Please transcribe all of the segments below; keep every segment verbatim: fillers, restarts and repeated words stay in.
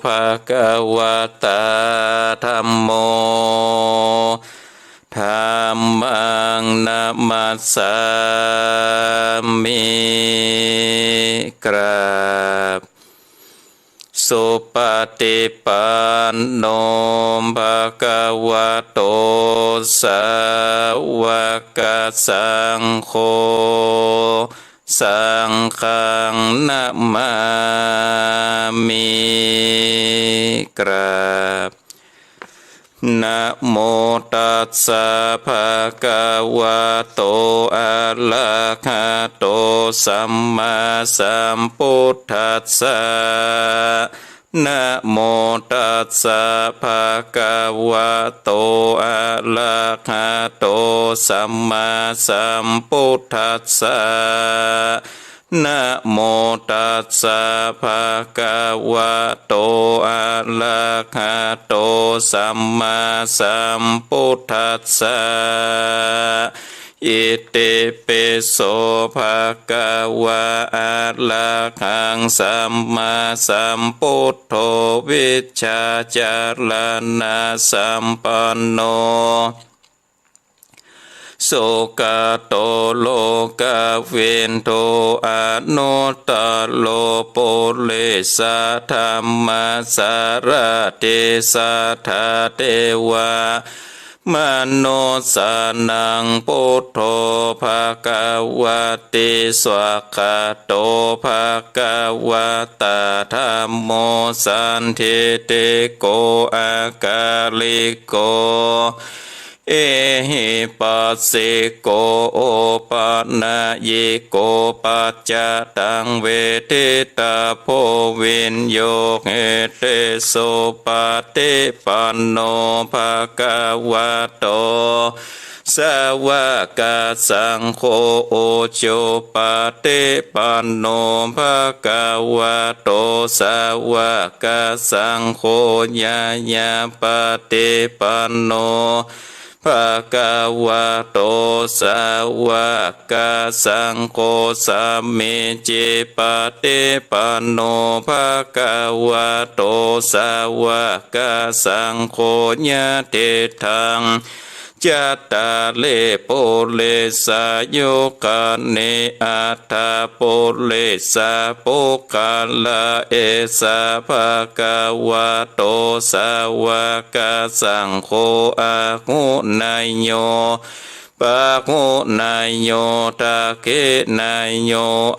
ภะคะวะตา ธัมโม ธัมมัง นะมัสสามิ กราบ สุปะติปันโน ภะคะวะโต สาวกสังโฆ สังฆัง นะมามิ กราบ นะโมตัสสะ ภะคะวะโต อะระหะโต สัมมาสัมพุทธัสสะ นะโมตัสสะ ภะคะวะโต อะระหะโต สัมมาสัมพุทธัสสะ นะโมตัสสะ ภะคะวะโต อะระหะโต สัมมาสัมพุทธัสสะ อิติปิโส ภะคะวะ อะระหัง สัมมาสัมพุทโธ วิชชาจารณะสัมปันโน สุขะโต โลกะวิทู อนุตตะโร ปุริสะธัมมะสารถิ สัทธาเทวะ มนุสสานัง พุทโธ ภะคะวะติ สวากขาโต ภะคะวะตา ธัมโม สันทิฏฐิโก อะกาลิโก เอหิปัสสิโก โอปะนะยิโก ปัจจะตัง เวทิตาโพ วิญโญ หิติโส ปะติปันโน ภะคะวะโต สาวกสังโฆ อุจุปะติปันโน ภะคะวะโต สาวกสังโฆ ญาญาปะติปันโน ภะคะวะโต สาวกสังโฆ สามีจิปะติปันโน ภะคะวะโต สาวกสังโฆ ญาติตัง จัตตาริ ปุริสายุคานิ อัตถาปุริสาปุคคละ เอสา ภะคะวะโต สาวกสังโฆ อาหุเนยโย ปะหุเนยโย ทักขิเนยโย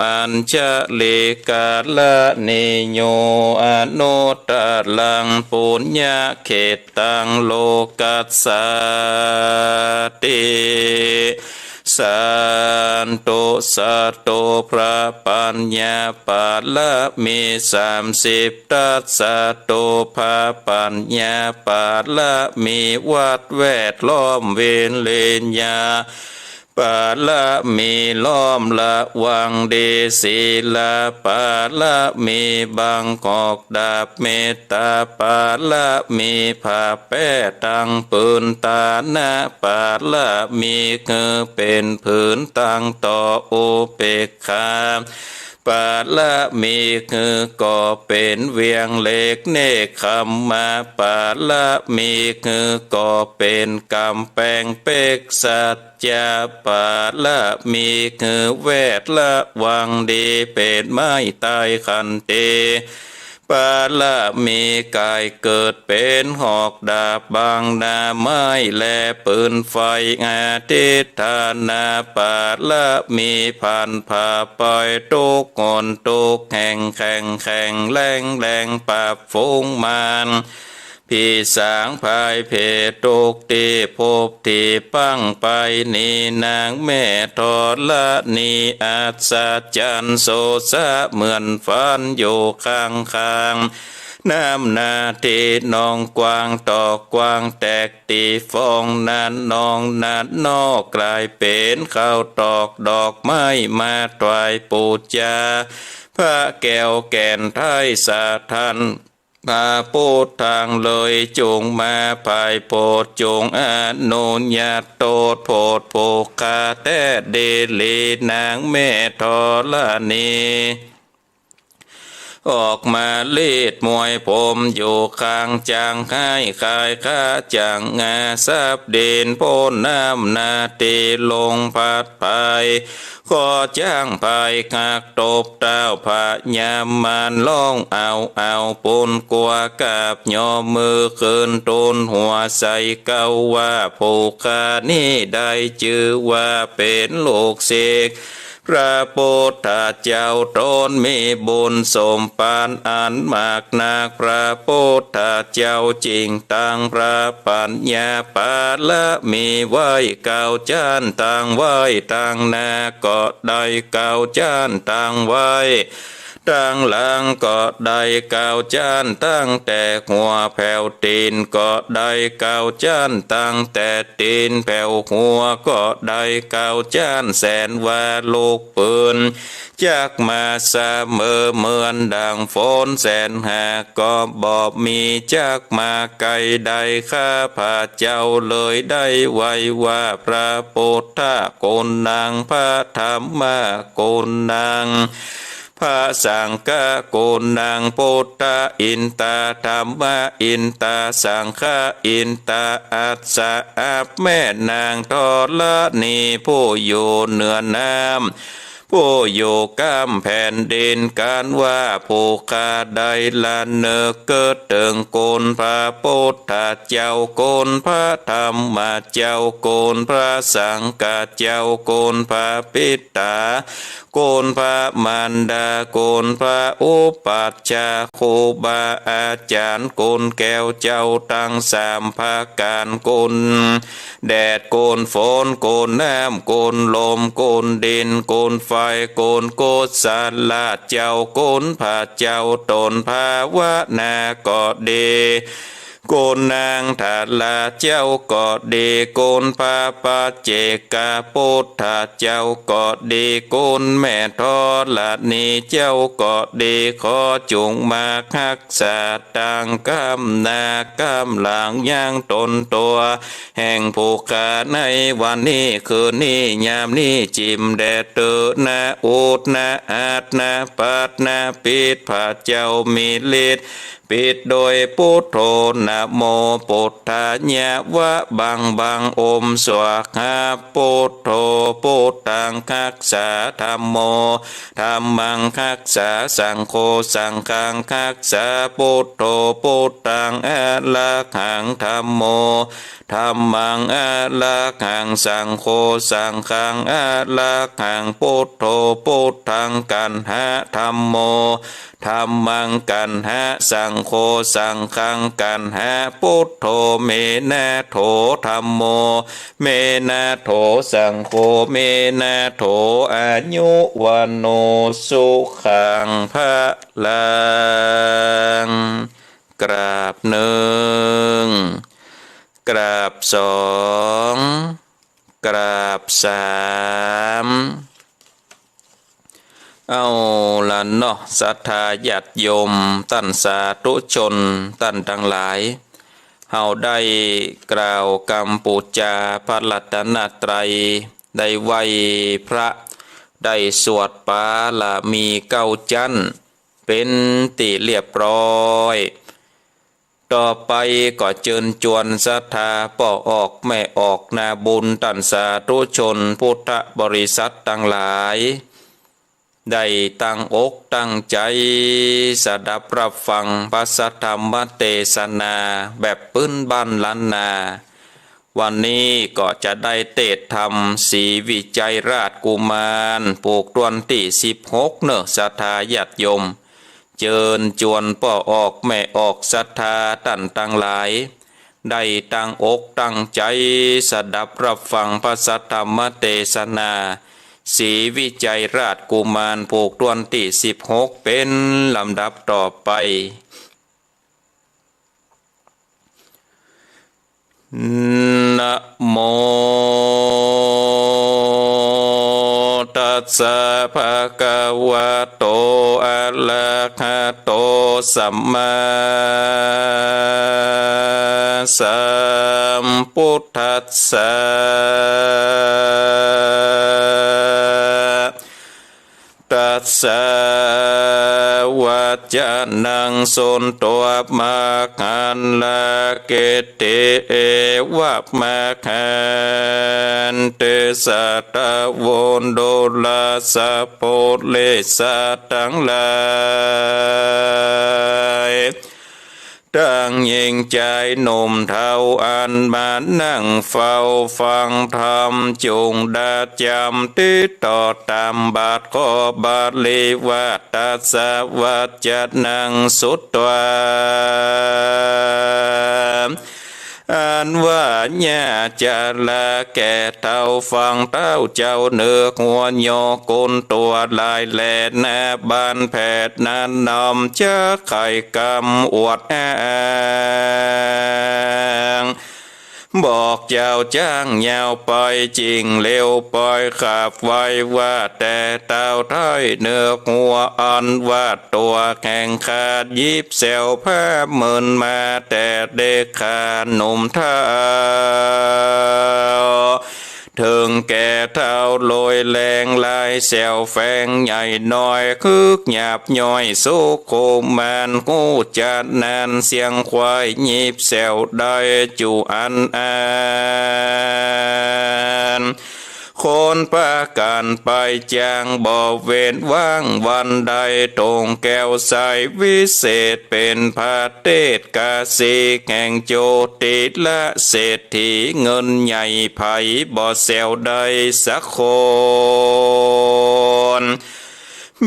อัญชลิกะระณีโย อนุตตะรัง ปุญญะเขต ตัง โลกัสสาติ สาธุ สาธุ พระปัญญาปารมีสามสิบทัศ สาธุ พระปัญญาปารมีวัดแวดล้อม วิริยะปารมีล้อมระวังดี ศีลปารมีบังออกดาบ เมตตาปารมีผ้าแป้ตังผืน ฐานะปารมีคือเป๋นผืนตังต่อ อุเปกขาปารมีคือก่อเป๋นเวียงเหล็ก เนกขัมมะปารมีคือก่อเป๋นก๋ำแปงเป๊ก สัจ จะปารมีคือแวดระวังดี เป๋นไม้ใต้ ขันติปารมีก๋ายเกิดเป๋นหอกดาบบังหน้าไม้และปืนไฟ อธิฏฐานะปารมีผ่านผ่าไปทุกหนทุกแห่ง แข็งแข็งแรงแรง ปราบฝูงมาร ผีสางพายเพทุกตี้ ภพตี้ปั้งไป นี้นางแม่ธรณี อัศจรรย์โสสะเหมือนฝัน อยู่ข้างๆ น้ำนาตี้หนองกว้าง ตอกกว้างแตกตี้ฟอง นั้นหนองนั้นนอกก๋ายเป๋นข้าวตอกดอกไม้ มาถวายปู๋จา พระแก้วแก่นไท้สถาน พระพุทธทางเลย จุ่งมาพายโพธิ์ จุ่งอนุญาตโตษโพธิ์ผู้ข้าแต๊ดีหลี นางแม่ธรณี ออกมาลีดมวยผมอยู่ข้างจ๋าง ไห้ขายขาจ๋าง งาสับดินป๊นน้ำนาตี้ลมพัดไป ขอจ๋างพายหักตบเต๊า พญามารฮ้อง เอา เอา ปูนกั๋ว กราบยอมมือขึ้น ตูนหัวใส่เกล้าว่า ผู้ข้านี้ได้จื้อว่าเป๋นลูกศิษย์ พระปุทธเจ้า ต๋นมีบุญสมปานอันมากนัก พระปุทธเจ้าจึ่งตั้งพระปัญญาปารมีไว้เก้าจ๊าน ตั้งไว้ตังหน้าก็ได้เก้าจ๊าน ตั้งไว้ตังหลังก็ได้เก้าจ๊าน ตั้งแต่หัวแผวตี๋นก็ได้เก้าจ๊าน ตั้งแต่ตี๋นแผวหัวก็ได้เก้าจ๊าน แสนว่าลูกปืน จักมาเสมอเหมือนดั่งฝน แสนหาก็บ่มีจักมาไกลได้ ข้าพเจ้าเลยได้ไหว้ว่า พระปุทธะโกณัง พระธัมมะโกณัง พระสังฆะโกณัง พุทธะอินตา ธัมมะอินตา สังฆะอินตา อัสสะ อับแม่นางธรณี ผู้อยู่เหนือน้ำ ผู้อยู่ก้ำแผ่นดิน กันว่าผู้ข้าได้ระนึกเถิงคุณพระปุทธเจ้า คุณพระธัมมะเจ้า คุณพระสังฆะเจ้า คุณพระปิตา คุณพระมารดา คุณพระอุปัชฌาย์ ครูบาอาจ๋ารย์ คุณแก้วเจ้าตังสามประก๋าน คุณ แดด คุณฝน คุณน้ำ คุณลม คุณดิน คุณไฟ คุณกุศลเจ้า คุณพระเจ้าต๋นภาวนาก็ดี คุณนางทาราเจ้าก็ดี คุณพระปัจเจกพุทธเจ้าก็ดี คุณแม่ธรณีเจ้าก็ดี ขอจุ่งมาฮักษาตังก้ำหน้าก้ำหลังยังต๋นตั๋ว แห่งผู้ข้าในวันนี้คืนนี้ยามนี้ จิ่มแด่เต๊อะนะ อุดนะ อัดนะ ปัดนะ ปิด พระเจ้ามีฤทธิ์ ปิดโดยปุทโธ นะโมปุทธายะ วะบังบัง โอม สวาหา ปุทโธ ปุทธังฮักษา ธัมโม ธัมมังฮักษา สังโฆ สังฆังฮักษา ปุทโธ ปุทธัง อะระหัง ธัมโม ธัมมัง อะระหัง สังโฆ สังฆัง อะระหัง ปุทโธ ปุทธัง กัณหะ ธัมโม ธัมมัง กัณหะ สังโฆ สังฆัง กัณหะ ปุทโธ เมนะโถ ธัมโม เมนะโถ สังโฆ เมนะโถ อายุ วัณโณ สุขัง พลัง กราบนึ่ง กราบสอง กราบสาม เอาละเนาะ ศรัทธาญาติโยม ต้านสาธุชน ต้านตังหลาย เฮาได้กล่าวกำปู๋จาพระรัตนตรัย ได้ไหว้พระ ได้สวดปารมีเก้าจ๊าน เป๋นตี้เรียบร้อย ต่อไปก็เจิญจวนศรัทธาป้อออกแม่ออกนาบุญ ต้านสาธุชนพุทธบริษัทตังหลาย ได้ตั้งอกตั้งใจ๋สดับรับฟังพระสัทธรรมเตสนาแบบปื้นบ้านล้านนา วันนี้ก็จะได้เตสน์ธรรมศรีวิชัยราชกุมาร ผูกต้วนตี้สิบหกเนาะ ศรัทธาญาติโยม เจิญจวนป้อออกแม่ออกศรัทธาต้านตังหลาย ได้ตั้งอกตั้งใจ๋สดับรับฟังพระสัทธรรมเตสนา ศรีวิชัยราชกุมาร ผูกต้วนตี้สิบหก เป๋นลำดับต่อไป นะโม ตัสสะ ภะคะวะโต อะระหะโต สัมมาสัมพุทธัสสะ ตัสสะ วะ จานัง สุณัตถวา มัคคัลลา กิตติ เอวะ มัคคันติ สัตตะโว ดูราสะ ปุริสะตังหลาย ตังญิงจายหนุ่มเฒ่า อันมานั่งเฝ้าฟังธรรม จุ่งดาจ๋ำติดต่อต๋ามบาท ข้อบาลีว่า ตัสสะ วัจจานัง สุณัตถวา อันว่าหญ้าจาระแก่เฒ่าฟังเต้าเจ้าเนิกหัวยอกุนตั๋วหลายแลนา บานแผดนั้นนำจักไขกำอวดอ้าง บอกเจ้าจ้างยาวไป จิ่งเร็วปอยขับไวว่า แต่เต้าไท้เนิกหัวอันว่าตั๋วแข็งขาด หยิบแสวผ้าเมินมา แต่เด็กขาหนุ่มเฒ่า เถิงแก่เฒ่าโลยแรงลายแสวแฝงใหญ่น้อย คึกหยาบย่อยสุขุมาน ฮู้จักนานเสียงควาย หยิบแสวได้จุอันอัน คนปากั๋นไปจ้างบ่เว้นว่างวันใด ถงแก้วใสวิเศษเป๋นพระเทศกาสีแห่งโจติละเศรษฐี เงินใหญ่ใผบ่แสวได้สักคน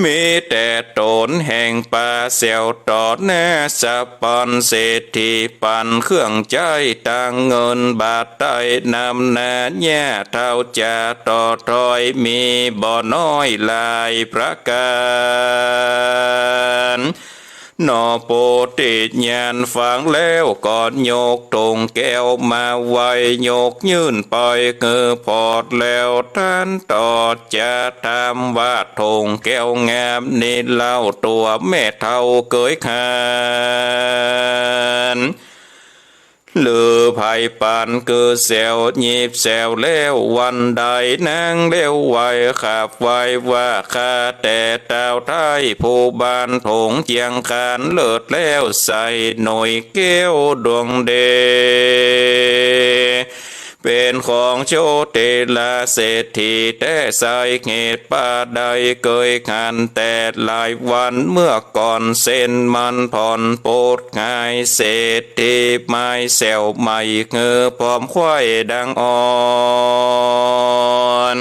มีแต่ต๋นแห่งปาแสวต่อหน้าสะปอน เศรษฐีปันเครื่องใจ๊ตังเงินบาทไต้ นำหน้าหญ้าเฒ่าจ๋าต่อถอย มีบ่น้อยหลายประก๋าน หนอโปธิญาณฟังแล้วก็ยกถงแก้วมาไหว้ ยกยื่นไปหื้อพรแล้ว ต้านต่อจะถามว่า ถงแก้วงามนี้เล่า ตั๋วแม่เฒ่าเกยขัน หรือใผปันคือแสว หยิบแสวแล้ววันใด นางเร็วไวขับไวว่า ข้าแต่เต้าไท้ผู้บ้านถงเจียงคาน เลิศแล้วใส่หน่วยแก้วดวงเดช เป๋นของโจติละเศรษฐีแต๊ ใส่เหตุปาใดเกยขันแต่หลายวัน เมื่อก่อนเส้นมันผ่อนปดหาย เศรษฐีไม้แสวใหม่หื้อพร้อมไขว้ดังอ่อน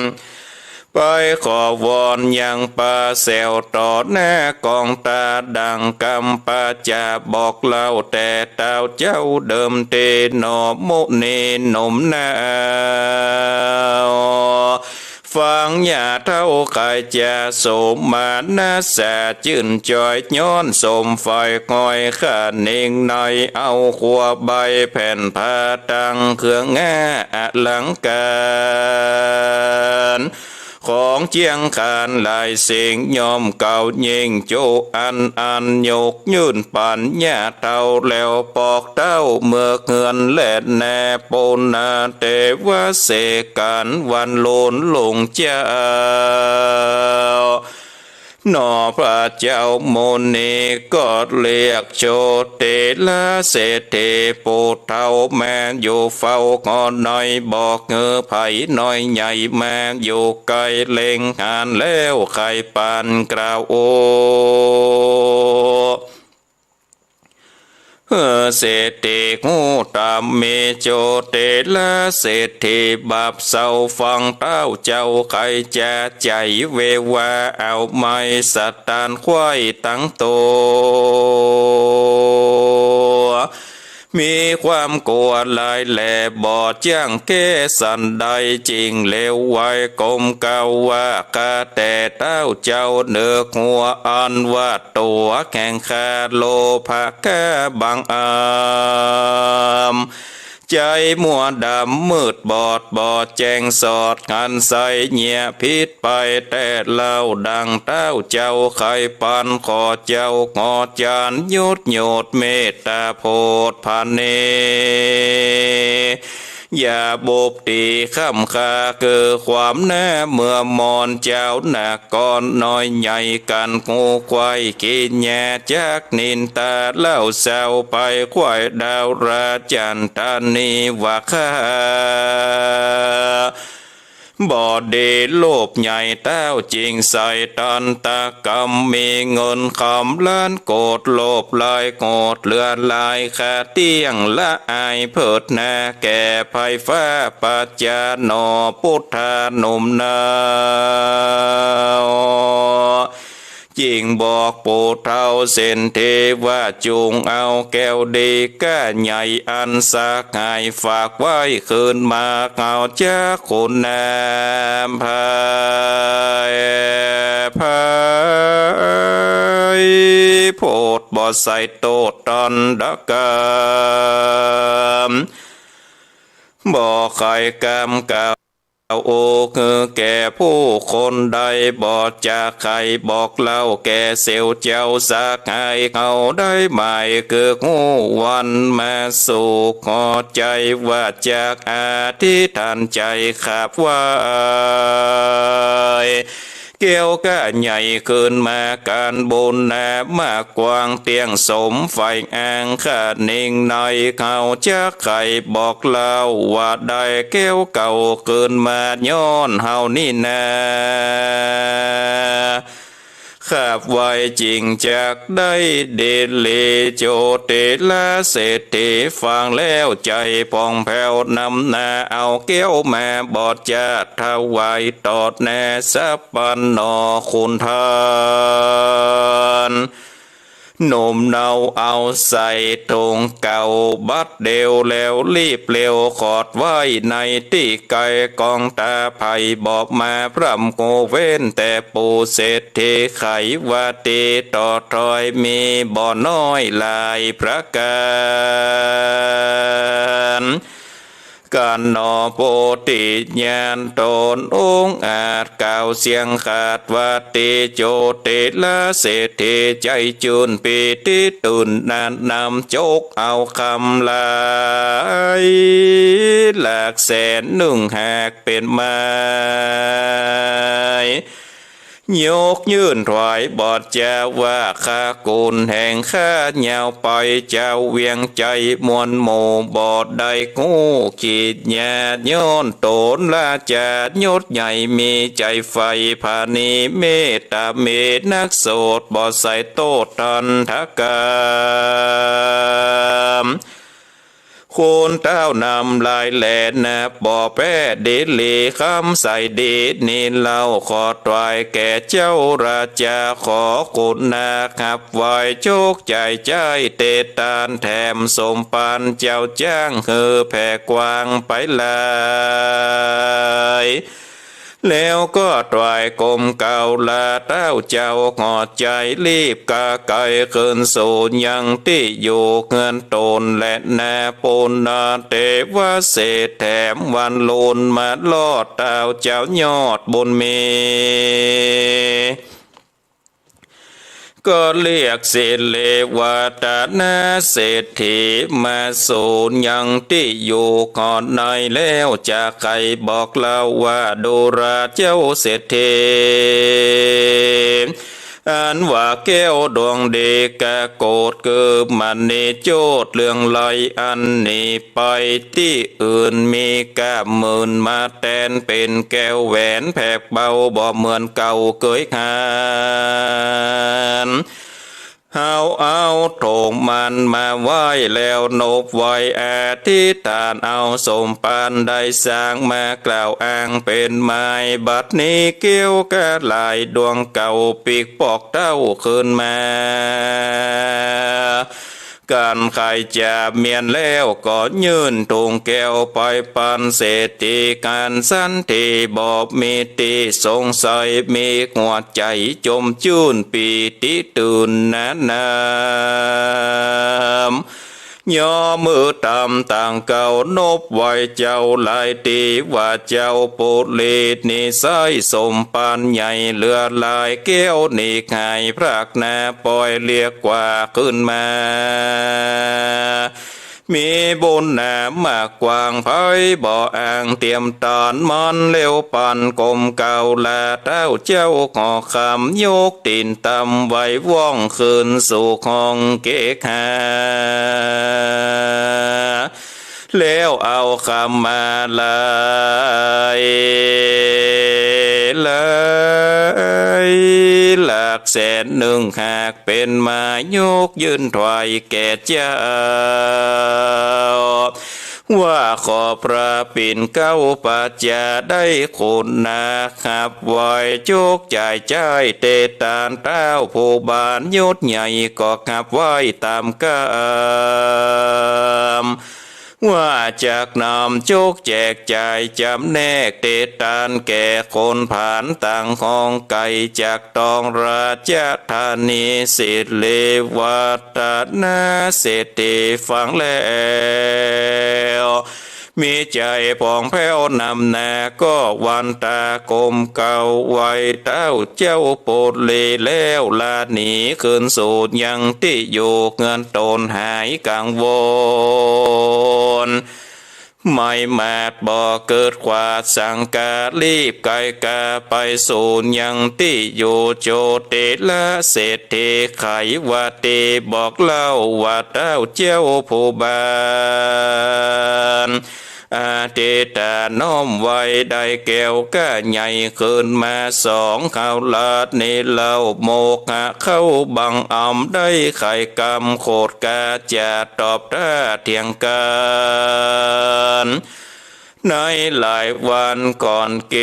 ไปขอวอนยังปาแสวต่อหน้ากองตา ดังกำปาจะบอกเล่าแต่เต้าเจ้าเดิมที หนอมุนีหนุ่มหนาว ฟังหญ้าเฒ่าใค่จะโสมนัสสะจื้นจอย ย้อนสมใฝ่ห้อยขานิงใน เอาขัวใบแผ่นผ้าตังเครื่องงาอลังก๋าร ของเจียงคานหลายสิ่ง ย่อมเก่ายิ่งจุอันอัน ยกยื่นปั๋นหญ้าเฒ่าแล้วปอกเต้าเมือกเฮือนแลนา ปุณณเทวะเสกขันวันโลนลงเจ้า หนอพระเจ้ามุนีก็เรียกโจติละเศรษฐี ผู้เฒ่าแม่อยู่เฝ้าก็น้อย บอกหื้อใผน้อยใหญ่แม่อยู่ใก้ เล็งหันแล้วใค่ปานกล่าวโอ้ เศรษฐีฮู้ต๋ามมี โจติละเศรษฐีบาปเศร้า ฟังเต้าเจ้าใค่จะใจ๋เววา เอาไม้สะตานไขว้ตังตั๋ว มีความกั๋วหลายแล บ่จ้างแก้สันใด จึ่งเร็วไวก้มเกล้าว่า ข้าแต่เต้าเจ้าเนิกหัวอันว่าตั๋วแข็งขาด โลภะข้าบังอำ ใจ๋มัวดำมืดบอด บ่แจ้งสอดหันใส เยียะผิดไปแต๊เล่า ดังเต้าเจ้าใค่ปัน ขอเจ้าขอจานหยุดโยดเมตต๋าโผดผะเน ย อย่าบุบตี๋ค่ำค่า คือความหน้าเมื่อมอน เจ้านักกลอนน้อยใหญ่ กั๋นกู้ไขว่กิริยา จักนินตาเล่าเศร้าไป ไขว่ดาวราจันทร์ตานีว่าข้า บ่ดีโลภใหญ่เต้า จึงใส่ตันตกรรม มีเงินคำล้านโกด โลภหลายโกดเหลือหลาย ข้าเตี้ยงละอายเผิดนา แก่ภัยฟ้าปัจจาหนอ พุทธาหนุ่มเนา จึงบอกปู่เฒ่าเศรษฐีว่า จุ่งเอาแก้วดีก้าใหญ่ อันสหายฝากไว้คืนมา เขาจักคุณนำภัย ภัยโผดบ่ใส่โต้ษตนตะกรรม บ่ใค่กำเก่า โอ้ คือแก่ผู้คนใด บ่จักใค่บอกเล่า แก่เสี้ยวเจ้าสหายเขาได้หมาย คือฮู้วันมาสุข ขอใจ๋ว่าจักอธิษฐานใจ๋ขับไหว้ แก้วก้าใหญ่คืนมา ก๋านบุญนามากว้าง เตี้ยงสมใฝ่อ้าง ข้านิ่งในเขาจักใค่บอกเล่า ว่าได้แก้วเก่าคืนมา ย้อนเฮานี่นา ขับไหว้จึงจักได้ดีหลี โจติลเศรษฐีฟังแล้วใจ๋ผ่องแผ้วนำหน้า เอาแก้วมาบอดจาดถวายตอดหน้า สัพพันหนอคุณท่าน หนุ่มเนาเอาใส่ถุงเก่าบัดเดียว แล้วรีบเร็วขอดไว้ในตี้ไก๋ กองตาไผบอกมาพร่ำกูเว้น แต่ปู่เศรษฐีไขว่าตี้ต่อถอย มีบ่น้อยหลายประก๋าน ก๋านหนอโพธิญาณต๋นองอาจ กล่าวเสียงขาดว่าตี้ โจติลเศรษฐีใจ๋จื้นปีติตื่น นั้นนำจกเอาคำหลาย หลักแสนนึ่งหากเป๋นไม้ ยกยื่นถวายบอดจาว่า ข้ากุณแห่งข้ายาวไป เจ้าเวียงใจ๋มวลหมู่ บ่ได้กู้กิริยา ย้อนต๋นราชายศใหญ่ มีใจ๋ใฝ่ผาณีเมตตา มีนักโสดบ่ใส่โต้ษตนตะกรรม คุณเต้านำลายแลนับบ่แป๊ดีหลี คำใส่ดีนี้เล่า ขอถวายแก่เจ้าราชา ขอคุณนาขับไหว้ จกใจ๋ใจ๋เตตานแถม สมภารเจ้าจ้างหื้อแผ่กว้างไปหลาย แล้วก็ถวายกรมเกล้าลาเต้าเจ้า ขอใจ๋รีบกาไก๋คืนสู่ยังตี้อยู่เฮือนต๋นแลนา ปุณณเทวเศรษฐแถมวันลุนมาลอด เต้าเจ้ายอดบุญมี ก็เรียกสิริวัฒนาเศรษฐี มาสู่ยังตี้อยู่ก่อนใน แล้วจะใค่บอกเล่าว่า ดูราเจ้าเศรษฐี อันว่าแก้วดวงดีกะโกด คือมณีโจทย์เรืองไร้ อันนี้ไปตี้อื่นมีก้าหมื่นมาแตน เป๋นแก้วแหวนแผกเบา บ่เหมือนเก่าเกยหัน เฮาเอาถงมันมาไหว้แล้วนบไหว้อธิษฐาน เอาสมภารได้สร้างมากล่าวอ้างเป๋นไม้ บัดนี้แก้วกาหลายดวงเก่า ปิ๊กปอกเต้าคืนมา ก๋านใค่จะเมียนแล้ว ก็ยื่นถุงแก้วไปปันเศรษฐี ก๋านสันติบ่มีตี้สงสัย มีหัวใจ๋จมจื้นปีติตื่นหนาหนาม ย่อมือต๋ามต่างเก่านบไหว้เจ้าหลายตี้ ว่าเจ้าปุริสนิสัยสมภารใหญ่เหลือหลาย แก้วนี้หายพรากนา ปอยเรียกกว่าคืนมา มีบุญหนามากว้าง ใผบ่อ้างเตียมตานมัน แล้วปันกรมเกล้าลา เต้าเจ้าขอคำ ยกตี๋นตำไหว้ว่อง ขึ้นสู่ห้องเกศา แล้วเอาคำมาลัย ลัย หลักแสนนึ่ง หากเป๋นมายกยื่นถวายแก่เจ้า ว่าขอพระปิ่นเกล้าปัจจาได้คุณนา ฮับไหว้จกจ่ายใจ๊เตตาน เต้าผู้บานยศใหญ่ก็ฮับไหว้ต๋ามกำ ว่าจักนำจกแจกจ่ายจ๋ำแนกเตตานแก่คนผ่านต่างห้องไก๋ จักต้องราชธานี สิริวัฒนาเศรษฐีฟังแล้ว มีใจ๋ผ่องแผ้วนำหน้า ก็หวั่นต๋ากรมเกล้าไหว้เต้าเจ้าปุรี แล้วละหนีขึ้นสู่ยังตี้อยู่ เฮือนต๋นหายกังวล ไม่หมาดบ่เกิดขวาดสังกา รีบไก๋กาไปสู่ยังตี้อยู่ โจติละเศรษฐีไขว่าตี้ บอกเล่าว่าเต้าเจ้าผู้บาน อธิษฐานน้อมไหว้ได้แก้วก้าใหญ่ขึ้นมาสอง เขาลาดนี้เล่า โมฆะเข้าบังอำ ได้ไขกำโขดกา จะตอบถ้าเถียงกั๋น ในหลายวันก่อนเก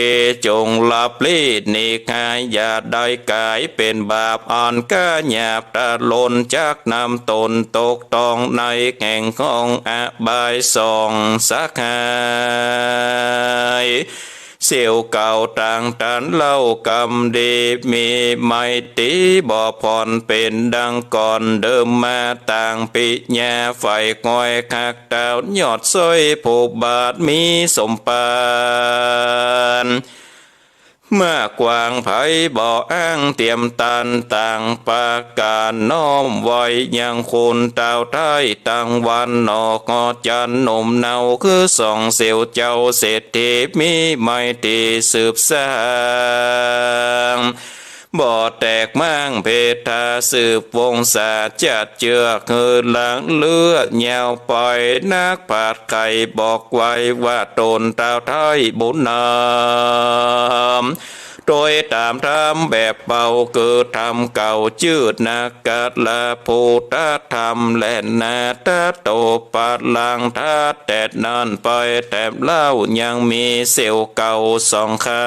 จงหลับลี้หนีหาย อย่าได้ก๋ายเป๋นบาป อันก้าหยาบตะลน จักนำต๋นตกต้องในแห่งห้องอบายสอง สหาย เสี่ยวเก่าต่างตันเล่ากำดี มีไมตรีบ่ผ่อนเป๋นดังก่อนเดิมมา ต่างปิญญาใฝ่ควายคัก เต้ายอดซ้อยผู้บาดมีสมปาน มากกว้าง ใผบ่อ้างเตียมตาน ต่างปากั๋นน้อมไหว้ยังคุณเต้าไท้ ตังวันนอกฮอดจันทร์หนุ่มเนา คือสองเสี่ยวเจ้าเศรษฐี มีไมตรีสืบสร้าง บ่แตกม้างเพทา สืบวงศาจัดเจื้อ หื้อหลังเลือดยาวไป นักปราชญ์ไขบอกไว้ว่า ต๋นเต้าไท้บุญนำ โดยต๋ามธรรมแบบเบา คือธรรมเก่าจื้อนักกัลปุทธธรรม และนาถโตปรัง ถัดแต่นั้นไปแถมเล่า ยังมีเสี่ยวเก่าสองคำ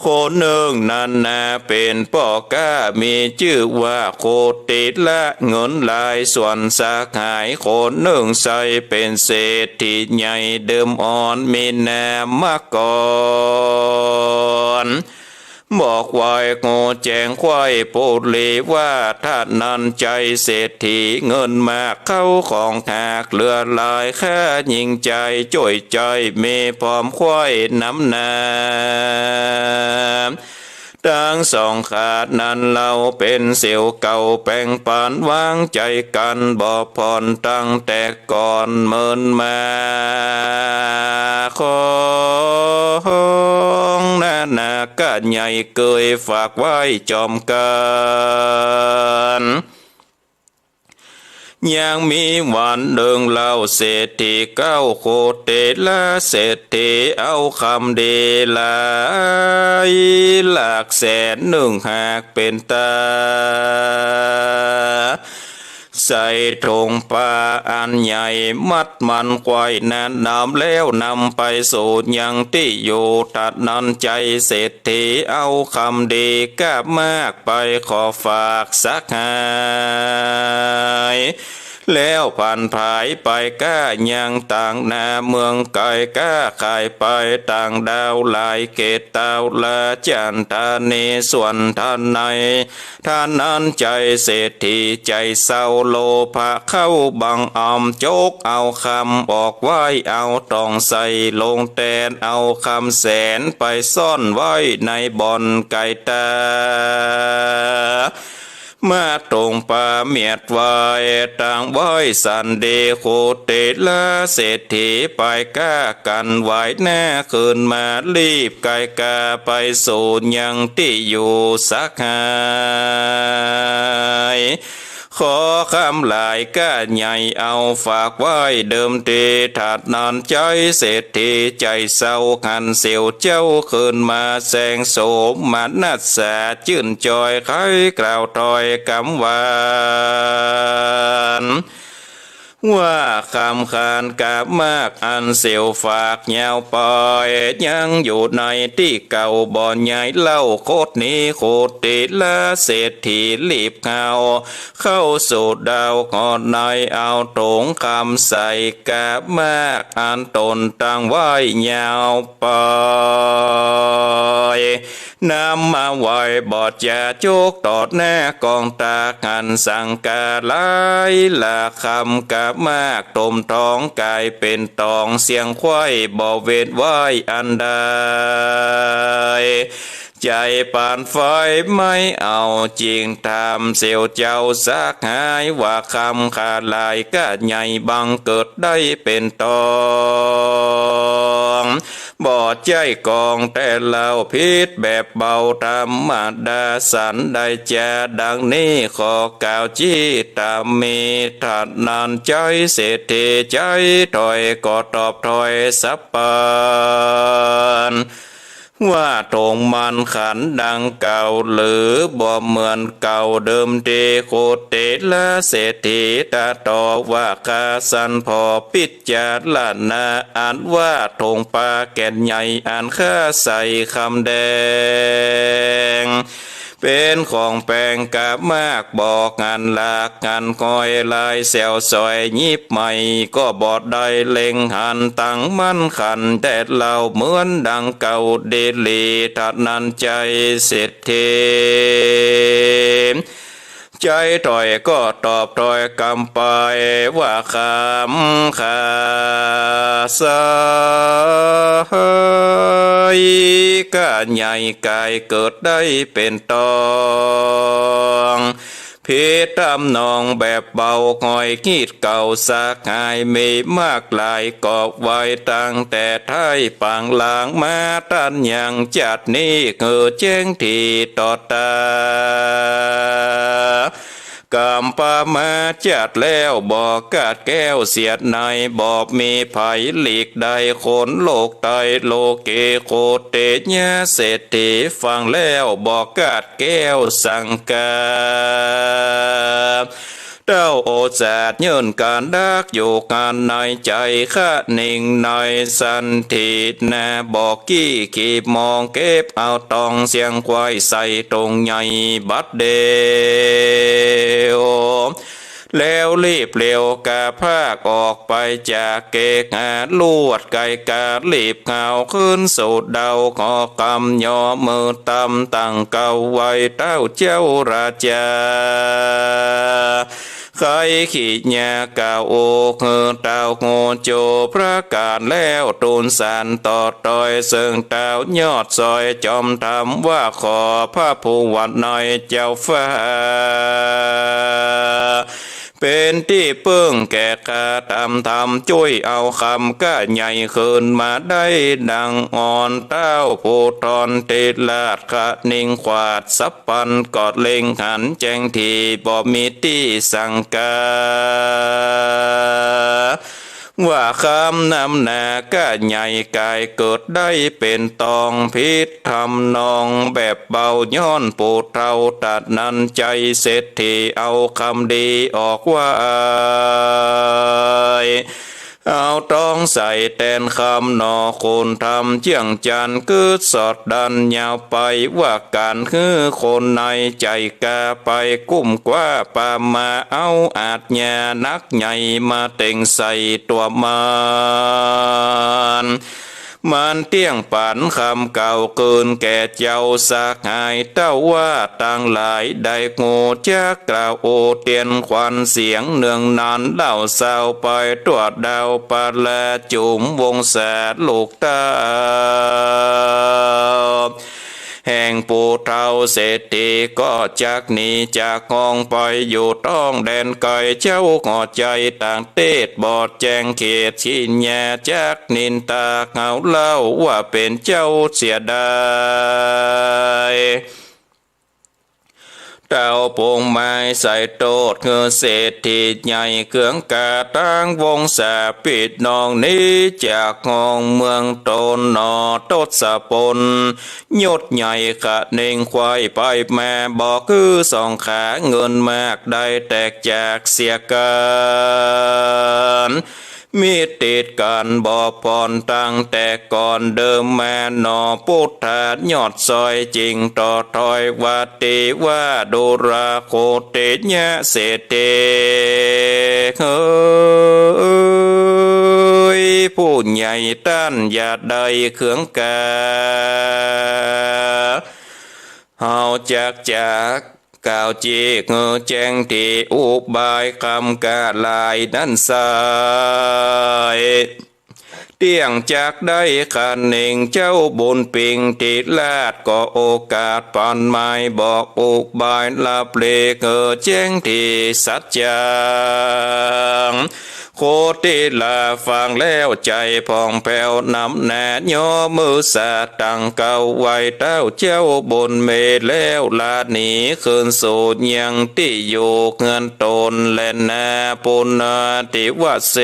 คนนึ่งนั้นนาเป๋นป้อก๊า มีจื้อว่าโคติละ เงินหลาย ส่วนสหายคนนึ่งใส่เป๋นเศรษฐีใหญ่ เดิมอ่อนมีนามมาก่อน บอกไว้ฮู้แจ้งควายปุรีว่า ธนัญไชยเศรษฐีเงินมาก เข้าของหากเหลือหลาย ข้ายิ่งใจ๋จ้วยใจ๋ มีพร้อมควายนำหน้า ตังสองขานั้นเล่าเป๋นเสี่ยวเก่า แป่งปันวางใจ๋กั๋นบ่ผ่อน ตั้งแต่ก่อนเมินมา ของนานาก้าใหญ่เกยฝากไว้จอมกั๋น ยังมีวันนึ่งเล่า เศรษฐีเก๊าโคติละเศรษฐี เอาคำดีหลายหลักแสนนึ่ง หากเป๋นต๋า ใส่ถุงป้าอันใหญ่มัดมันไขว้แน่นหนาม แล้วนำไปสู่ยังตี้อยู่ ธนัญไชยเศรษฐีเอาคำดีก้ามาก ไปขอฝากสหาย แล้วผันผายไปก้ายังต่างนาเมืองไก๋ ก้าขายไปต่างด้าวหลายเขต เต้าละจันทานี ส่วนธนัญ ธนัญไชยเศรษฐีใจ๋เศร้าโลภะ เข้าบังอำ จกเอาคำออกไหว้ เอาต๋องใส่ลงแตน เอาคำแสนไปซ่อนไว้ในบ่อนไก๋ต๋า มาตรงประเมียดไหว้ ตังไหว้สันดี โคเตละเศรษฐี ไปก้ากั๋นไหว้หน้า ขึ้นมารีบไกกาไปสู่ยังตี้อยู่สักหาย ขอคำหลายก้าใหญ่ เอาฝากไหว้เดิมตี้ ถนัญชัยเศรษฐี ใจ๋เศร้าหันเสี้ยวเจ้า ขึ้นมาแสงโสมนัสสา จื้นจอยไขกล่าวถ้อยกำหวาน ว่าคำขานกะมาก อันเสี้ยวฝากยาวไป ยังอยู่ในตี้เก่าบ่ใหญ่เล่า คดนี้โคเตละเศรษฐีรีบเข้า เข้าสู่ดาวหอใน เอาถงคำใส่กะมาก อันต๋นตังไหว้ยาวไป นำมาไหว้บ่จะจกต่อหน้ากองตา หันสังกาหลายละคำกะมาก ถมถองก๋ายเป๋นตอง เสี้ยงไขว้บ่เว้นไหว้อันใด ใจ๋ปานไฟไหม้เอา จึงถามเสี้ยวเจ้าสักหาย ว่าคำข้าหลายก้าใหญ่ บังเกิดได้เป๋นตอง บ่ใจ้กองแต๊เล่า ผิดแบบเบาธรรมดา สันใดจาดังนี้ ขอกล่าวจี้ต๋ามมี ถนัญชัยเศรษฐี ใจ๊ถ้อยก็ตอบถ้อยสัพพัน ว่าถงมันขันดังเก่า หรือบ่เหมือนเก่าเดิมตี้ โคเตละเศรษฐีตรัสตอบว่า ข้าสันผ่อปิจารณา อันว่าถงปาแก่นใหญ่ อันข้าใส่คำแดง เป๋นของแปลงกะมาก บ่หันหลากหันคอย ลายแสวสอยหยิบใหม่ ก็บ่ได้เล็งหัน ตังมันขันแต๊เล่า เหมือนดังเก่าดีหลี ถนัญชัยเศรษฐี ใจ๊ถ้อยก็ตอบถ้อยกำไป ว่าคำข้าใส่ก้าใหญ่ก๋ายเกิดได้เป๋นตอง ผิดทำนองแบบเบา หอยขีดเก่าสักหาย มีมากหลายก็ไหว้ตั้งแต่ไท้ปางหลังมา ต้านยังจัดนี้หื้อแจ้งถี่ต่อต๋า กำปามาจัดแล้วบ่ขาดแก้วเสียใน บ่มีใผหลีกได้คนโลกใต้ โลเก โคเตยะเศรษฐี ฟังแล้วบ่ขาดแก้วสังกา เต้าโอษาดยื่นก๋านดักอยู่ก๋านในใจ๋ คะนิ่งในสันตินา บ่กี้ขี่มองเก็บเอาตอง เสี้ยงไขว้ใส่ถงใหญ่บัดเดียว แล้วรีบเร็วกาพากออกไปจากเกหา ลวดไกการีบเข้าคืนสู่เดา ขอกำยอมือตำตั้งเก่า ไหว้เต้าเจ้าราจา ใค่ขีญาเก่า โอหื้อเต้าฮู้จูประก๋านแล้ว ตูนสานต่อตอย เซิ่งเต้ายอดซอยจอมธรรม ว่าขอพระผู้ว่าน้อยเจ้าฟ้า เป๋นตี้เปิ้งแก่ข้าต๋ามธรรม จ้วยเอาคำก้าใหญ่คืนมาได้ดังอ่อน เต้าผู้ทอนติราชคะนิ่งขวาดสัพพัน ก็เล็งหันแจ้งถี่ บ่มีตี้สังกา ว่าคำนำหน้าก้าใหญ่ก๋ายเกิดได้เป๋นตอง ผิดทำนองแบบเบา ย้อนผู้เฒ่าถนัญชัยเศรษฐี เอาคำดีออกไหว้ เอาตองใส่แตนคำหนอ คนธรรมเจื้องจันทน์ กึ๊ดสอดดันยาวไป ว่าก๋านหื้อคนในใจ๋กาไปกุ้มกว้าปามา เอาอาชญาหนักใหญ่มาเต็งใส่ตั๋วมัน มันเตี้ยงปันคำเก่าคืนแก่เจ้าสหาย เต้าว่าตังหลายได้ฮู้จักกล่าวโอเตียนขวัญ เสียงเนืองนานเล่าเศร้าไปทั่วดาวประจุมวงศาลูกเต้า แห่งผู้เฒ่าเศรษฐีก็จักหนีจากห้องไปอยู่ต้องแดนไกล เจ้าก็ใจ๋ต่างเตศ บ่แจ้งเขต สิญญาจักนินตา เขาเล่าว่าเป๋นเจ้าเสียดาย เต้าปงไม้ใส่โต้ษหื้อเศรษฐีใหญ่เคืองกา ตังวงศาปี้น้องหนีจากห้องเมืองต๋นหนอ ทศพล ยศใหญ่คะเน่งไขว่ไปมา บ่คือสองขา เงินมากได้แตกจากเสียกั๋น มิตรติดกั๋นบ่ผ่อนตั้งแต่ก่อนเดิมมาหนอ พุทธายอดซอยจึงต่อถ้อยว่า เตวะดูราโคติยะเศรษฐี เฮย ผู้ใหญ่ต้านอย่าได้เคืองกา เฮาจักจะกล่าวจี้หื้อแจ้งตี้อุบายกำกล้าหลายนั้นไส้ เตี้ยงจักได้คะเน่งเจ้าบุญปิง ติราชก็โอกาสปานไม้ บอกอุบายลับเลกหื้อแจ้งตี้สัจจัง โคติลาฟังแล้วใจ๋ผ่องแผ้วนำหน้า ย่อมือสาตั้งเก้าไหว้เต้าเจ้าบุญมีแล้ว ละหนีคืนสู่ยังตี้อยู่เฮือนต๋นแลนา ปุณณาติวเส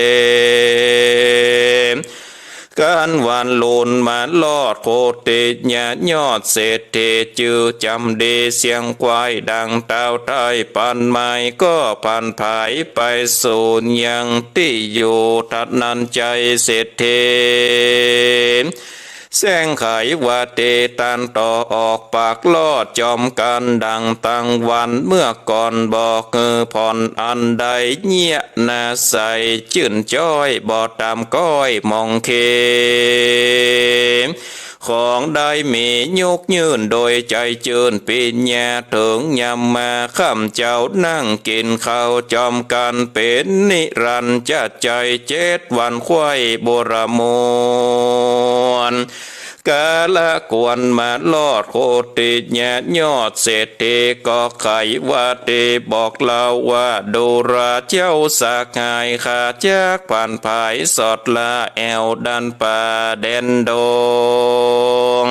กั๋นวันลุนมารอดโคติยะยอดเศรษฐี จื้อจ๋ำดีเสียงไขว่ดังเต้าไท้ ปานไม้ก็ผันผายไปสู่ยังตี้อยู่ ทันนั้นใจ๋เศรษฐี แสงไขว่าเตตันต่อออกปากลอดจอมกั๋นดังตังวันเมื่อก่อน บอกหื้อผ่อนอันใดเยียะนาใสจื้นจ้อย บ่ต๋ามก้อยมองเข ของได้มียกยื่นโดยใจ๋จื้นปิญญา เถิงยามมาค่ำเจ้านั่งกิ๋นข้าวจอมกั๋นเป๋นนิรันดร์จะใจ๋ เจ็ดวันไขว่บรมวล กาละควรมารอดโคติยะยอดเศรษฐี ก็ไขว่าเตบอกเล่าว่า ดูราเจ้าสหายข้าจักผันผายสอดละแอ่วดันป่าแดนดง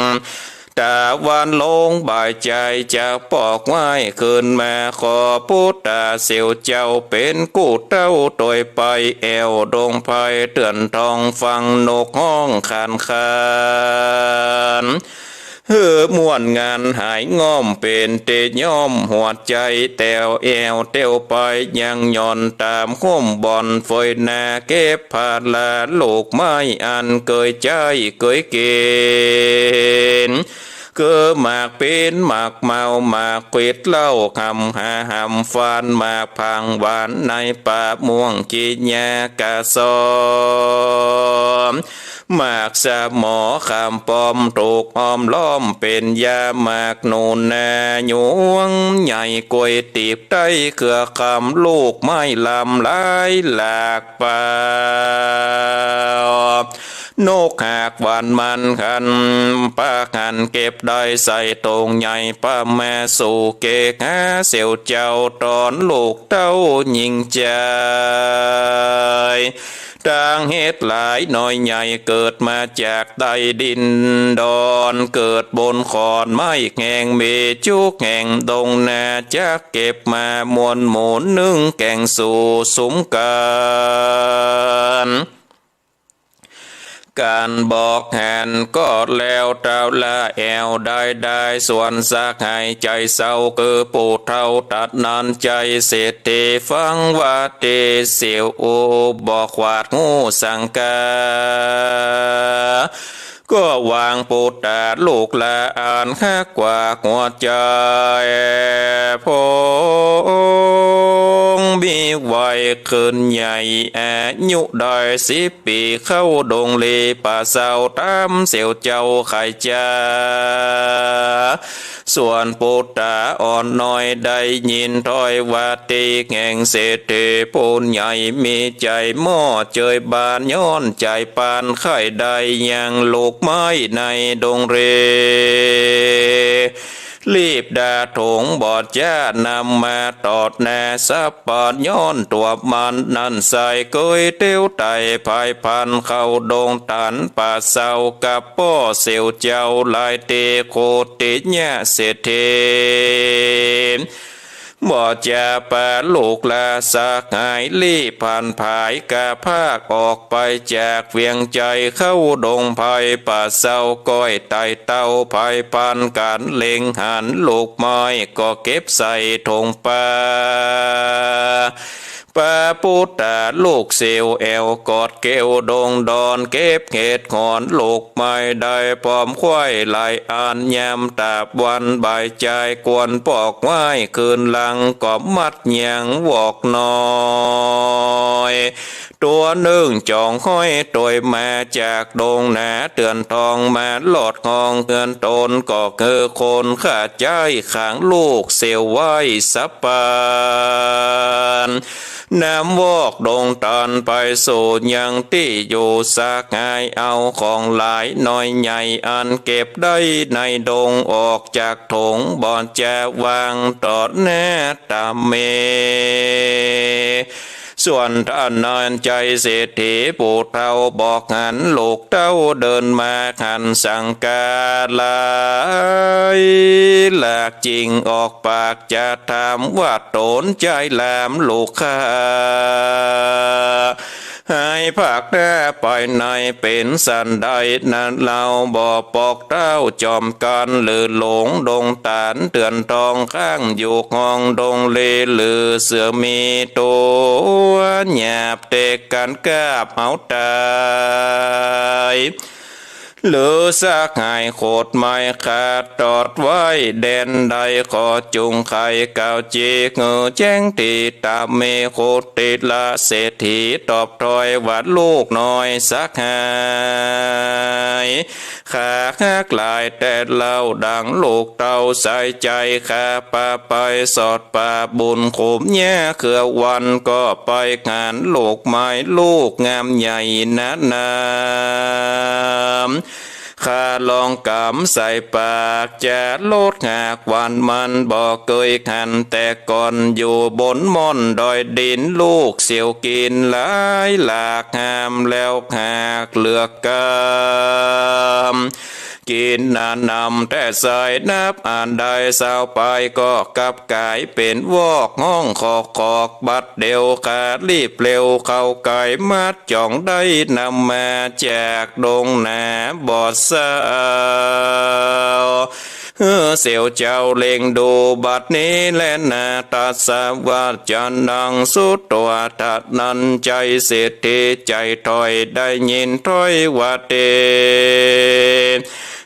ต๋าวันลงบ่ายใจ๋จะปอกไหว้คืนมา ขอปุตตาเสี่ยวเจ้าเป๋นกู้เต้าตวยไป แอ่วดงไพรเตื้อนทองฟังนกฮ้องขานขาน หื้อม่วนงานหายง่อมเป๋นตี้ย่อมหัวใจ๋ แต๋วแอ่วเตียวไปยังหย่อนต๋ามฮ่มบ่อนเฟยนา เก็บผลาลูกไม้อันเกยใจ๊เกยกิ๋น คือหมากปิ๊น หมากเมา หมากขวิด เหล้าหำหาหำฟาน หมากผางหวานในป่าม่วงกิยากะซอม หมากสะหมอขามป้อมถูกอ้อมล้อมเป๋นยา หมากหนูนายวงใหญ่กล้วยตีบ ใต้เครือคำลูกไม้ลำหลายหลากเปล่า นกหากหวานมันคัน ปากหันเก็บได้ใส่โตงใหญ่ ปะมาสู่เกหาเสี่ยวเจ้า ต๋อนลูกเต้าญิงจาย ตางเหตุหลายน้อยใหญ่ เกิดมาจากใต้ดินดอน เกิดบนขอนไม้แห่ง มีจุกแห่งดงนา จักเก็บมามวลหมู่นึ่งแก๋งสู่สุมกั๋น กั๋นบอกหันก็แล้วเต้าละแอ่วได้ได้ ส่วนสหายใจ๋เศร้าคือผู้เฒ่าตัดนั้นใจ๋เศรษฐี ฟังว่าเตเสี่ยวอุบอกขวาดฮู้สังกา ก็วางปุตตาลูกหลานฮักกว่าหัวใจ๋ พงมีวัยขึ้นใหญ่ อายุได้สิบปี๋ เข้าดงลีป่าเศร้า ต๋ามเสี่ยวเจ้าไขจ๋า ส่วนปุตตาอ่อนน้อยได้ยินถ้อยว่าเตแห่งเศรษฐีผู้ใหญ่ มีใจ๋หม้อเจยบาน ย้อนใจ๋ปานใค่ได้ยังลูก ไม้ในดงเร รีบดาถงบ่จ๊านำมาตอดหน้าสัปปะ ย้อนตั๋วมันนั้นใส่เกยเตียวไต่ ผายพลันเข้าดงต๋านป่าเซา กับป้อเสี่ยวเจ้าหลายเต โคติยะเศรษฐี บ่จ๊าปาลูกลาสหาย รีบพลันผายกาพากออกไปจากเวียงชัย เข้าดงไพรป่าเซา ก้อยไต่เต้า ผายพลันกั๋นเล็งหันลูกไม้ ก็เก็บใส่ถงปา ปาปูต๋าลูกเสี่ยวแอ่ว กอดเกลียวดงดอน เก็บเห็ดหอนลูกไม้ได้ พร้อมไขว้หลายอัน ยามตาบวันบ่ายจาย กวนปอกไว้คืนหลัง ก็มัดยางวอกน้อย ตั๋วนึ่งจ๋องห้อยตวยมาจากดงหนา เตือนทองมาลอดห้องเฮือนต๋น ก็คือคนข้าใจ๊ขังลูกเสี่ยวไว้สัปปะ นำวอกดงต๋านไปสู่ยังตี้อยู่ สหายเอาของหลายน้อยใหญ่ อันเก็บได้ในดงออกจากถง บ่จ๊าวางตอดหน้าต๋ามเม ส่วนต้านนั้นใจ๊เศรษฐีผู้เฒ่า บอกหันลูกเต้าเดินมา หันสังกาหลายหลาก จึงออกปากจะถามว่า ต๋นใจ๊หลามลูกข้า หายภาคหน้าไปในเป๋นสันใดนั้นเล่า บ่ปอกเต้าจอมกั๋น หรือหลงดงต๋านเตือนทอง ข้างอยู่ห้องดงเล หรือเสือมีตั๋วหยาบ เตะกั๋นกาบเอาต๋าย หรือสหายโขดไม้ขาดตอดไว้แดนใด ขอจุ่งไขกล่าวจีหื้อแจ้งตี้ต๋ามเม โคติละเศรษฐีตอบถ้อยว่า ลูกน้อยสหาย ข้าฮักหลายแต๊เล่า ดังลูกเต้าใส่ใจ๋ข้า ปาไปสอดป่าบุญขุมหญ้าเครือวัน ก็ไปหันลูกไม้ลูกงามใหญ่หนาหนาม ข้าลองกำใส่ปาก จะลดหากหวานมัน บ่เกยหันแต่ก่อน อยู่บนม่อนดอยดิน ลูกเสี่ยวกิ๋นหลายหลาก หามแล้วหากเหลือกำ กิ๋นหนานำแต๊ใส่ นับอันได้ซาวไป ก็กลับก๋ายเป๋นวอก ฮ้องขอกขอก บัดเดี่ยวข้ารีบเร็ว เข้าก๋ายมัดจ๋องได้ นำมาจากดงหนาบ่เศร้า หื้อเสี่ยวเจ้าเล็งดูบัดนี้แลนา ตัสสะวาจานังสุตวา ตะนั้นใจ๊เศรษฐีใจ๋ถ้อย ได้ยินถ้อยว่าเต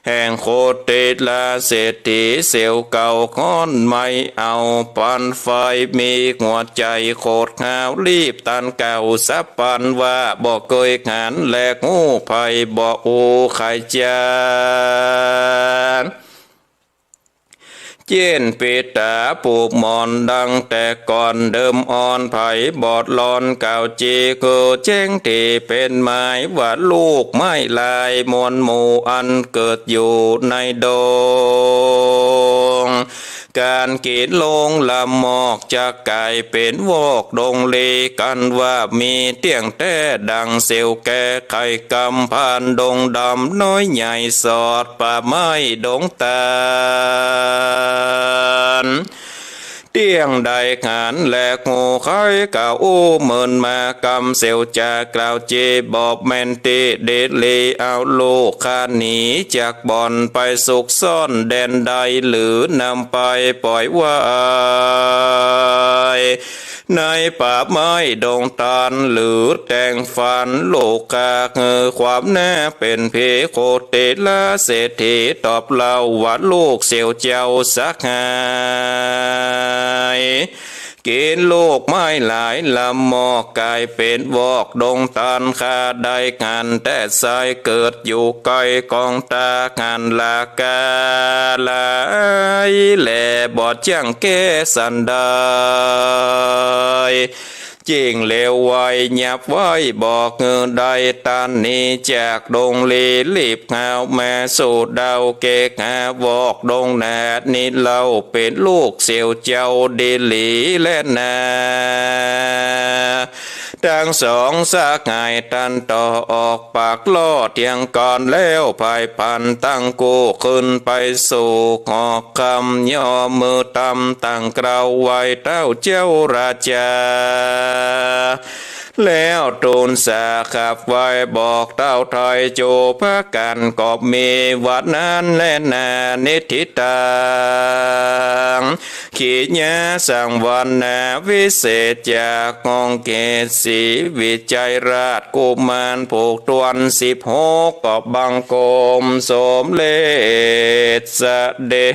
แห่งโคติละเศรษฐีเสี่ยวเก่า ฮ้อนไม่เอาปันไฟ มีหัวใจ๋โขดหาว รีบตันเก่าสัปปันว่า บ่เกยหันแลฮู้ไผ บ่ฮู้ใผจ๊า เจียนปิดต๋าปูกหมอนดังแต่ก่อน เดิมอ่อนไผบอดลอน กล่าวจีหื้อแจ้งตี้เป๋นหมายว่า ลูกไม้หลายมวลหมู่ อันเกิดอยู่ในดง ก๋านกิ๋นลงลำมอก จักก๋ายเป๋นวอกดงเล กันว่ามีเตี้ยงแต๊ ดังเสี่ยวแก่ไข่กำพานดงดำ น้อยใหญ่สอดป่าไม้ดงต๋าล เตี้ยงได้หันแลฮู้ไขกล่าวอู้เมินมา กำเสี่ยวจากล่าวจีบอกแม่นตี้ ดีหลีเอาลูกข้าหนีจากบ่อน ไปซุกซ่อนแดนใด หรือนำไปป่อยไว้ ในป่าไม้ดงต๋าล หรือแต่งฝันลูกข้าหื้อความหน้าเป๋นผี โคติละเศรษฐีตอบเล่าว่า ลูกเสี่ยวเจ้าสหาย กิ๋นลูกไม้หลายลำมอก ก๋ายเป๋นวอกดงต๋าล ข้าได้หันแต๊ใส่ เกิดอยู่ใก้กองต๋า หันลากาหลายแล บ่จั้งแก้สันใด เจ้งแล้วไว หยับไวบอกหื้อได้ ตันนี้จากดงหลี รีบหาวมาสู่ดาวแกกหาวอกดงนาด นี้เล่าเป๋นลูกเสี่ยวเจ้าดีหลีแลนา ตึงสองสหายตันต่อออกปากล่อเตียงก่อนแล้ว ผายพรานตังกู้ขึ้นไปสู่หอคำ ย่อมือตำตังกล่าวไหว้เต้าเจ้าราจา แล้วตูนสาขับไหว้บอกเต้าไทยโจ พากั๋นก็มีวันนั้นแลนา นิทธิตัง ขีญาสังวรรณา วิเศษจากห้องเกศ ศรีวิชัยราชกุมาร ผูกถ้วนสิบหก ก็บังคมสมเร็จเสด็จ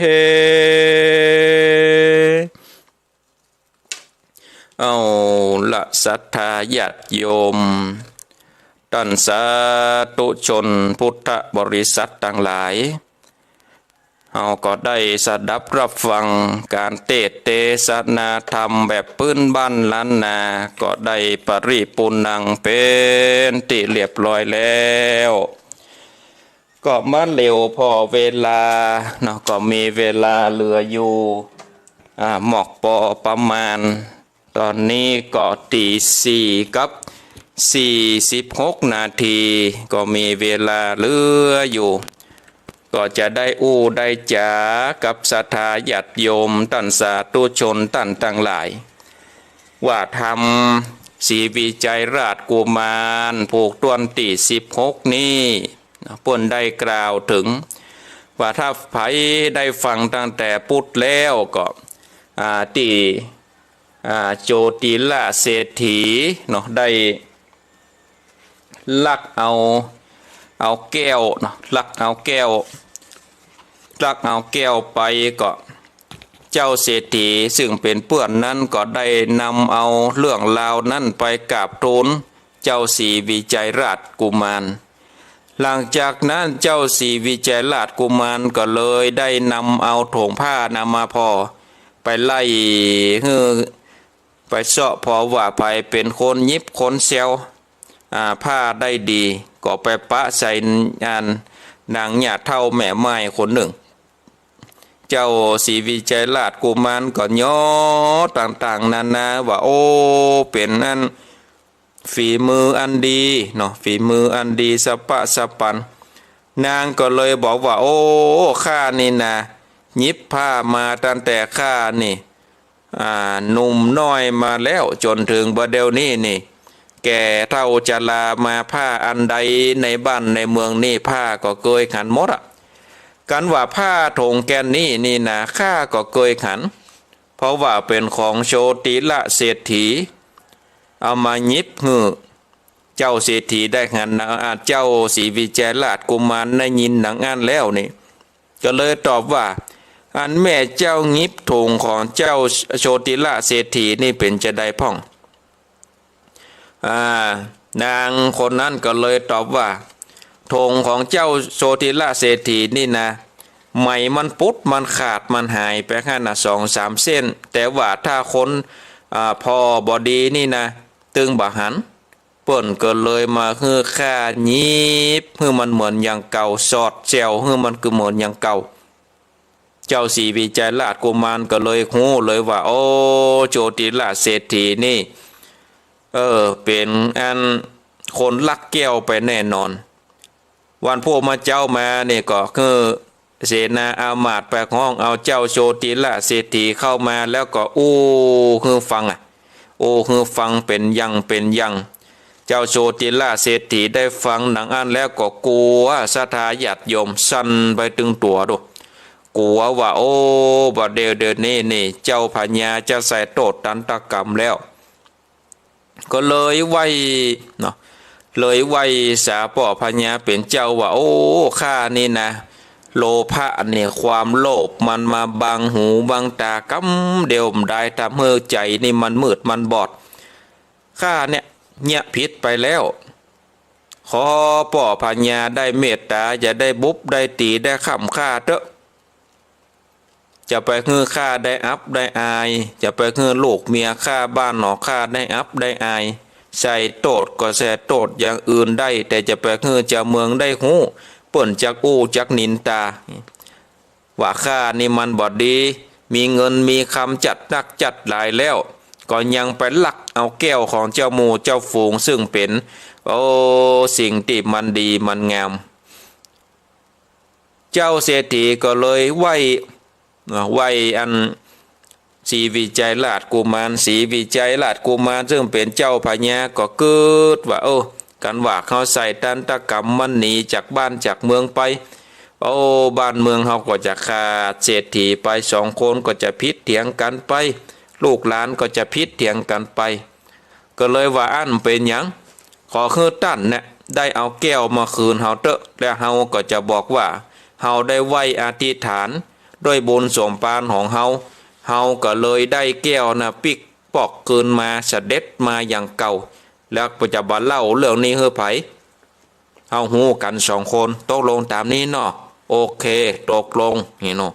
เอาละศรัทธาญาติโยม ต้านสาธุชนพุทธบริษัทตังหลาย เฮาก็ได้สดับฮับฟังก๋านเตสน์เตสนาธรรมแบบปื้นบ้านล้านนา ก็ได้ปริปูรณ์ังเป๋นตี้เรียบร้อยแล้ว ก็มาเหลียวผ่อเวลาเนาะ ก็มีเวลาเหลืออยู่ อ่า หมอกปอประมาณ ต๋อนนี้ก็ตี๋สี่กับสี่สิบหกนาที ก็มีเวลาเหลืออยู่ ก็จะได้อู้ได้จ๋ากับศรัทธาญาติโยมต้านสาธุชนต้านตังหลาย ว่าธรรมศรีวิชัยราชกุมารผูกถ้วนตี้สิบหกนี้เปิ้นได้กล่าวเถิง ว่าถ้าใผได้ฟังตั้งแต่ปุดแล้วก็ อ่า ตี้ อ่า โจติละเศรษฐีเนาะ ได้ลักเอา เอาแก้วเนาะ ลักเอาแก้ว ลักเอาแก้วไปก็ เจ้าเศรษฐีซึ่งเป๋นเปื้อนนั้นก็ได้นำเอาเรื่องราวนั้นไปกราบทูลเจ้าศรีวิชัยราชกุมาร หลังจากนั้นเจ้าศรีวิชัยราชกุมารก็เลยได้นำเอาโถงผ้านั้นมาผ่อ ไปไล่หื้อ ไปเซาะผ่อว่าใผเป๋นคนหยิบคนแซว อ่า ผ้าได้ดี ก็ไปปะใส่อันนางหญ้าเฒ่าแม่ไม้คนนึ่ง เจ้าศรีวิชัยราชกุมารก็ยอต่างๆ นานาว่า โอ้ เป๋นอัน ฝีมืออันดีเนาะ ฝีมืออันดีสะปะสะปัน นางก็เลยบอกว่า โอ้ ข้านี่นา หยิบผ้ามาตั้งแต่ข้านี่ อ่า หนุ่มน้อยมาแล้วจ๋นเถิงบ่าเดี่ยวนี้นี่ แก่เฒ่าจรามา ผ้าอันใดในบ้านในเมืองนี่ผ้าก็เกยขันหมดอะ กันว่าผ้าโถงแก่นนี้นี่นา ข้าก็เกยขัน เพราะว่าเป๋นของโชติละเศรษฐี เอามาหยิบหื้อเจ้าเศรษฐีได้หันนา อ่า เจ้าศรีวิชัยราชกุมารได้ยินดังอั้นแล้วนี่ ก็เลยตอบว่า อันแม่เจ้าหยิบโถงของเจ้าโชติละเศรษฐีนี่เป๋นจาใดพ่อง อ่า นางคนนั้นก็เลยตอบว่า โถงของเจ้าโชติละเศรษฐีนี่นา ไหมมันปุด มันขาด มันหายไปหั้นน่ะ สองสามเส้น แต่ว่าถ้าคน อ่า ผ่อบ่ดีนี่นา ตึงบ่หัน เปิ้นก็เลยมาหื้อข้าหยิบ หื้อมันเหมือนอย่างเก่า สอดแซวหื้อมันคือเหมือนอย่างเก่า เจ้าศรีวิชัยราชกุมารก็เลยฮู้เลยว่า โอ้ โชติละเศรษฐีนี่ เออ เป๋นอันคนลักแก้วไปแน่นอน วันพูกเมื่อเจ๊ามานี่ก็คือเสนาอามาตย์ไปฮ้องเอาเจ้าโชติละเศรษฐีเข้ามาแล้วก็อู้หื้อฟังอะ อู้หื้อฟังเป๋นอย่างเป๋นอย่าง เจ้าโชติละเศรษฐีได้ฟังดังอั้นแล้วก็กั๋ว ศรัทธาญาติโยมสั่นไปตึงตั๋วดู กั๋วว่า โอ้ บ่าเดี่ยว เดี่ยวนี้นี่ เจ้าพญาจะใส่โต้ษตันตกรรมแล้ว ก็เลยไหว้เนาะ เลยไหว้สาป้อพญาเป๋นเจ้าว่า โอ้ ข้านี่นา โลภะนี่ ความโลภมันมาบังหูบังต๋ากำเดียวบ่ได้ ทำหื้อใจ๋นี่มันมืดมันบอด ข้าเนี่ย เยียะผิดไปแล้ว ขอป้อพญาได้เมตต๋า อย่าได้บุบได้ตี๋ได้ค่ำข้าเต๊อะ จะไปหื้อข้าได้อับได้อาย จะไปหื้อลูกเมียข้าบ้านหนองข้าได้อับได้อาย ใส่โต้ษก็ใส่โต้ษอย่างอื่นได้ แต่จะไปหื้อเจ้าเมืองได้ฮู้ เปิ้นจักอู้จักนินตา ว่าข้านี่มันบ่ดี มีเงินมีคำจัดนักจัดหลายแล้ว ก็ยังไปลักเอาแก้วของเจ้าหมู่เจ้าฝูง ซึ่งเป๋น โอ้ สิ่งตี้มันดีมันงาม เจ้าเศรษฐีก็เลยไหว้ ไหว้อันศรีวิชัยราชกุมาร ศรีวิชัยราชกุมารซึ่งเป๋นเจ้าพญาก็กึ๊ดว่า เออ กันว่าเฮาใส่ตันตกรรมมันหนีจากบ้านจากเมืองไป โอ้ บ้านเมืองเฮาก็จะขาดเศรษฐีไป สองคนก็จะผิดเถียงกั๋นไป ลูกหลานก็จะผิดเถียงกั๋นไป ก็เลยว่า อั้นเป๋นหยัง ขอหื้อต้านเนี่ยได้เอาแก้วมาคืนเฮาเต๊อะ แล้วเฮาก็จะบอกว่า เฮาได้ไหว้อธิษฐานด้วยบุญสมภารของเฮา เฮาก็เลยได้แก้วน่ะปิ๊กปอกคืนมา เสด็จมาอย่างเก่า แล้วก็จะบ่เล่าเรื่องนี้หื้อใผ เฮาฮู้กั๋นสองคน ตกลงต๋ามนี้เนาะ โอเค ตกลง นี่เนาะ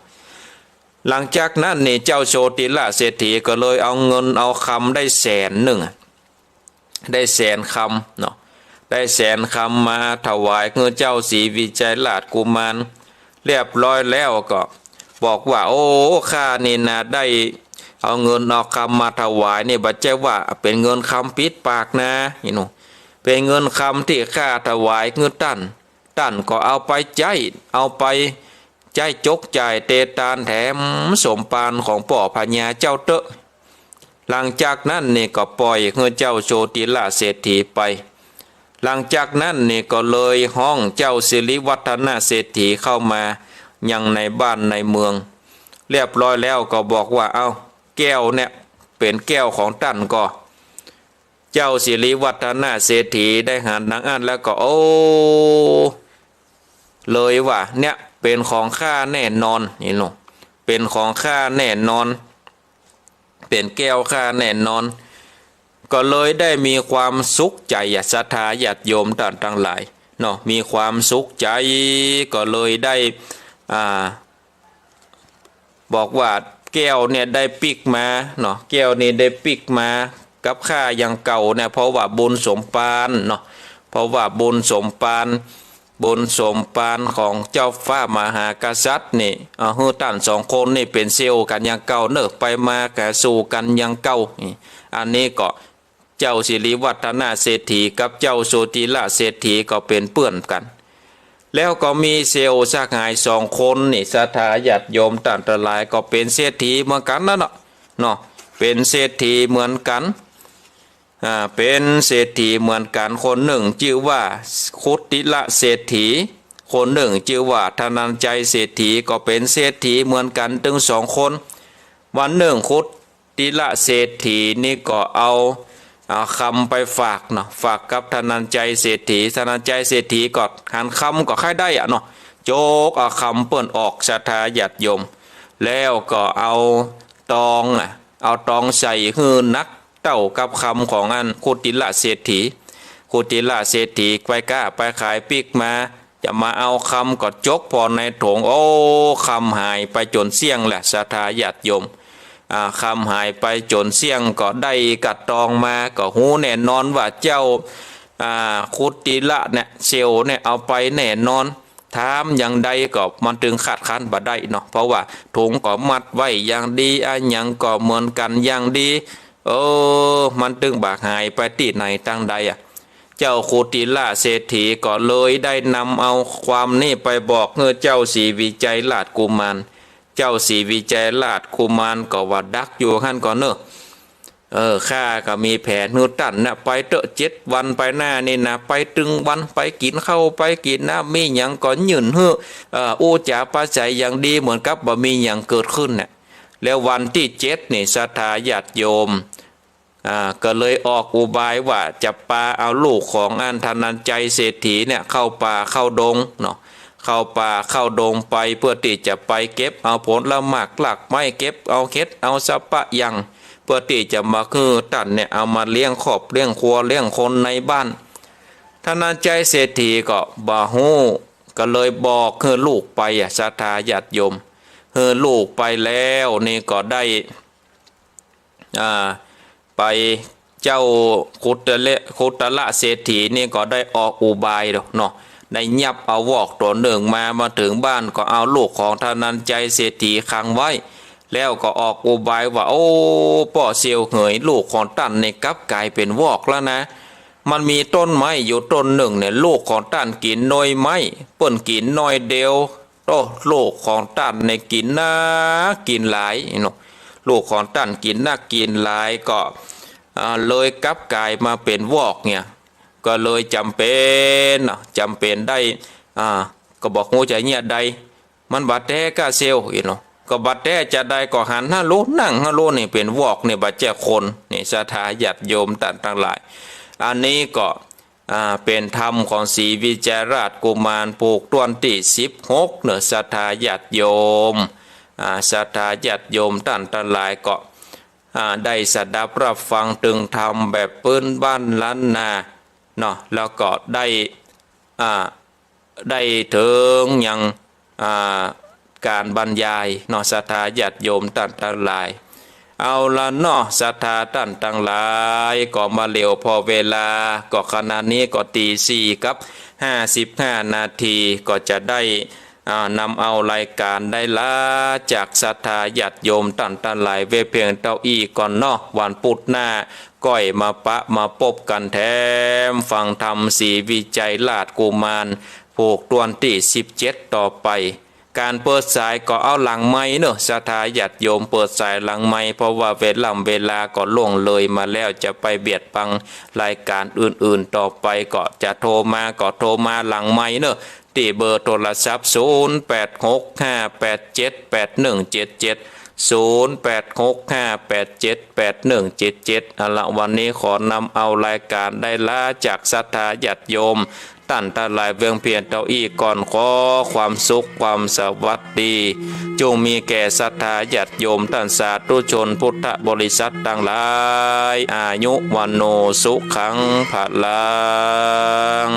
หลังจากนั้นนี่เจ้าโชติละเศรษฐีก็เลยเอาเงินเอาคำได้แสนนึ่ง ได้แสนคำเนาะ ได้แสนคำมาถวายคือเจ้าศรีวิชัยราชกุมาร เรียบร้อยแล้วก็บอกว่า โอ้ ข้านี่นาได้เอาเงินเอาคำมาถวายนี่ บ่ใจ้ว่าเป๋นเงินคำปิดปากนา นี่หนู เป๋นเงินคำตี้ข้าถวายคือต้าน ต้านก็เอาไปใจ๊ เอาไปใจ๊จกจ่ายเตตานแถมสมภารของป้อพญาเจ้าเต๊อะ หลังจากนั้นนี่ก็ปล่อยหื้อเจ้าโชติละเศรษฐีไป หลังจากนั้นนี่ก็เลยฮ้องเจ้าสิริวัฒนะเศรษฐีเข้ามายังในบ้านในเมือง เรียบร้อยแล้วก็บอกว่า เอ้า แก้วเนี่ยเป๋นแก้วของต้านก่อ เจ้าสิริวัฒนะเศรษฐีได้หันดังอั้นแล้วก็ โอ้ เลยว่า เนี่ยเป๋นของข้าแน่นอน นี่หนู เป๋นของข้าแน่นอน เป๋นแก้วข้าแน่นอน ก็เลยได้มีความสุขใจ๋อะ ศรัทธาญาติโยมต้านตังหลายเนาะ มีความสุขใจ๋ ก็เลยได้ อ่า บอกว่าแก้วเนี่ยได้ปิ๊กมาเนาะ แก้วนี่ได้ปิ๊กมากับข้าอย่างเก่าเนี่ย เพราะว่าบุญสมภารเนาะ เพราะว่าบุญสมภาร บุญสมภารของเจ้าฟ้ามหากษัตริย์นี่ เอาหื้อต้านสองคนนี่เป๋นเสี่ยวกั๋นอย่างเก่าเนาะ ไปมาก็สู่กั๋นอย่างเก่า นี่ อันนี้ก็ เจ้าสิริวัฒนะเศรษฐีกับเจ้าโชติละเศรษฐีก็เป๋นเปื้อนกั๋น แล้วก็มีเสี่ยวสหายสองคนนี่ ศรัทธาญาติโยมต้านตังหลาย ก็เป๋นเศรษฐีเหมือนกั๋นนั่นเนาะ เนาะ เป๋นเศรษฐีเหมือนกั๋น อ่า เป๋นเศรษฐีเหมือนกั๋น คนนึ่งจื้อว่าคุติละเศรษฐี คนนึ่งจื้อว่าธนัญชัยเศรษฐี ก็เป๋นเศรษฐีเหมือนกั๋นตึงสองคน วันนึ่งคุติละเศรษฐีนี่ก็เอา เอาคำไปฝากเนาะ ฝากกับธนัญชัยเศรษฐี ธนัญชัยเศรษฐีก็หันคำก็ใค่ได้อะเนาะ จกเอาคำเปิ้นออก ศรัทธาญาติโยม แล้วก็เอาตองอะ เอาตองใส่หื้อหนักเต้ากับคำของอันคุติละเศรษฐี คุติละเศรษฐีไปก๊าไปขายปิ๊กมา จะมาเอาคำก็จกผ่อในถง โอ้ คำหายไปจ๋นเสี้ยงแหละ ศรัทธาญาติโยม อ่า คำหายไปจ๋นเสี้ยง ก็ได้กะตองมา ก็ฮู้แน่นอนว่าเจ้า อ่า คุติละเนี่ย เสี่ยวเนี่ยเอาไปแน่นอน ถามอย่างใดก็มันตึงคัดค้านบ่ได้เนาะ เพราะว่าถงก็มัดไว้อย่างดี อะหยังก็เหมือนกั๋นอย่างดี เออ มันตึงบ่หายไปตี้ไหนตางใดอะ เจ้าคุติละเศรษฐีก็เลยได้นำเอาความนี้ไปบอกหื้อเจ้าศรีวิชัยราชกุมาร เจ้าศรีวิชัยราชกุมารก็ว่าดักอยู่หั้นก่อเน่อ เออ ข้าก็มีแผนหื้อต้านนะ ไปเต๊อะ เจ็ดวันไปหน้านี่นะ ไปตึงวัน ไปกิ๋นข้าว ไปกิ๋นน้ำ มีหยังก็ยื่นหื้อ เอ่อ อู้จ๋าปราศรัยอย่างดี เหมือนกับบ่มีหยังเกิดขึ้นน่ะ แล้ววันตี้เจ็ดนี่ ศรัทธาญาติโยม อ่า ก็เลยออกอุบายว่าจะปาเอาลูกของอันธนัญชัยเศรษฐีเนี่ยเข้าป่าเข้าดงเนาะ เข้าป่าเข้าดงไป เปื้อตี้จะไปเก็บเอาผลหมากรากไม้ เก็บเอาเห็ดเอาสัปะยัง เปื้อตี้จะมาหื้อต้านเนี่ยเอามาเลี้ยงครอบเลี้ยงครัวเลี้ยงคนในบ้าน ธนัญชัยเศรษฐีก็บ่ฮู้ ก็เลยบอกหื้อลูกไปอะ ศรัทธาญาติโยม หื้อลูกไปแล้วนี่ก็ได้ อ่า ไปเจ้าคุตเตละ คุตตละเศรษฐีนี่ก็ได้ออกอุบายเนาะ ได้ยับเอาวอกตั๋วนึ่งมา มาเถิงบ้านก็เอาลูกของธนัญชัยเศรษฐีขังไว้ แล้วก็ออกอุบายว่า โอ้ ป้อเสี่ยวเหย ลูกของต้านนี่กลับก๋ายเป๋นวอกแล้วนะ มันมีต้นไม้อยู่ต้นนึ่งเนี่ย ลูกของต้านกิ๋นหน่วยไม้ เปิ้นกิ๋นหน่วยเดียว โอ้ ลูกของต้านนี่กิ๋นนักกิ๋นหลายเนาะ ลูกของต้านกิ๋นนักกิ๋นหลายก็ อ่า เลยกลับก๋ายมาเป๋นวอกเนี่ย ก็เลยจ๋ำเป๋นเนาะ จ๋ำเป๋นได้ อ่า ก็บ่ฮู้จะเยียะใด มันบ่แต๊ก้าเสี่ยวอี้เนาะ ก็บ่แต๊จะใด ก็หันหาลู นั่งหาลูนี่เป๋นวอกนี่ บ่แจ้คนนี่ ศรัทธาญาติโยมต้านตังหลาย อันนี้ก็ อ่า เป๋นธรรมของศรีวิชัยราชกุมาร ผูกต้วนตี้สิบหกเนาะ ศรัทธาญาติโยม อ่า ศรัทธาญาติโยมต้านตังหลายก็ อ่า ได้สดับฮับฟังเถิงธรรมแบบปื้นบ้านล้านนาเนาะ แล้วก็ได้ อ่า ได้เถิงยัง อ่า ก๋านบรรยายเนาะ ศรัทธาญาติโยมต้านตังหลาย เอาละเนาะ ศรัทธาต้านตังหลาย ก็บ่เหลียวผ่อเวลา ก็ขณะนี้ก็ตีสี่กับห้าสิบห้านาที ก็จะได้ อ่า นำเอารายก๋านได้ลาจากศรัทธาญาติโยมต้านตังหลายไว้เพียงเต้าอี้ก่อนเนาะ วันปุธหน้า ก้อยมาปะมาปบกั๋นแถมฟังธรรมศรีวิชัยราชกุมาร ผูกต้วนตี้สิบเจ็ดต่อไป ก๋านเปิดสายก็เอาหลังไมค์เนาะ ศรัทธาญาติโยมเปิดสายหลังไมค์ เพราะว่าเวล่ำเวลาก็ล่วงเลยมาแล้ว จะไปเบียดบังรายก๋านอื่นๆ ต่อไป ก็จะโทรมาก็โทรมาหลังไมค์เนาะ ตี้เบอร์โทรศัพท์ ศูนย์แปดหกห้าแปดเจ็ดแปดหนึ่งเจ็ดเจ็ด ศูนย์แปดหกห้าแปดเจ็ดแปดหนึ่งเจ็ดเจ็ด เอาละ วันนี้ขอนำเอารายก๋านได้ลาจากศรัทธาญาติโยมต้านตังหลายเวียงเพียงเต้าอี้ก่อน ขอความสุขความสวัสดี จงมีแก่ศรัทธาญาติโยมต้านสาธุชนพุทธบริษัทตังหลาย อายุ วัณโณ สุขัง พลัง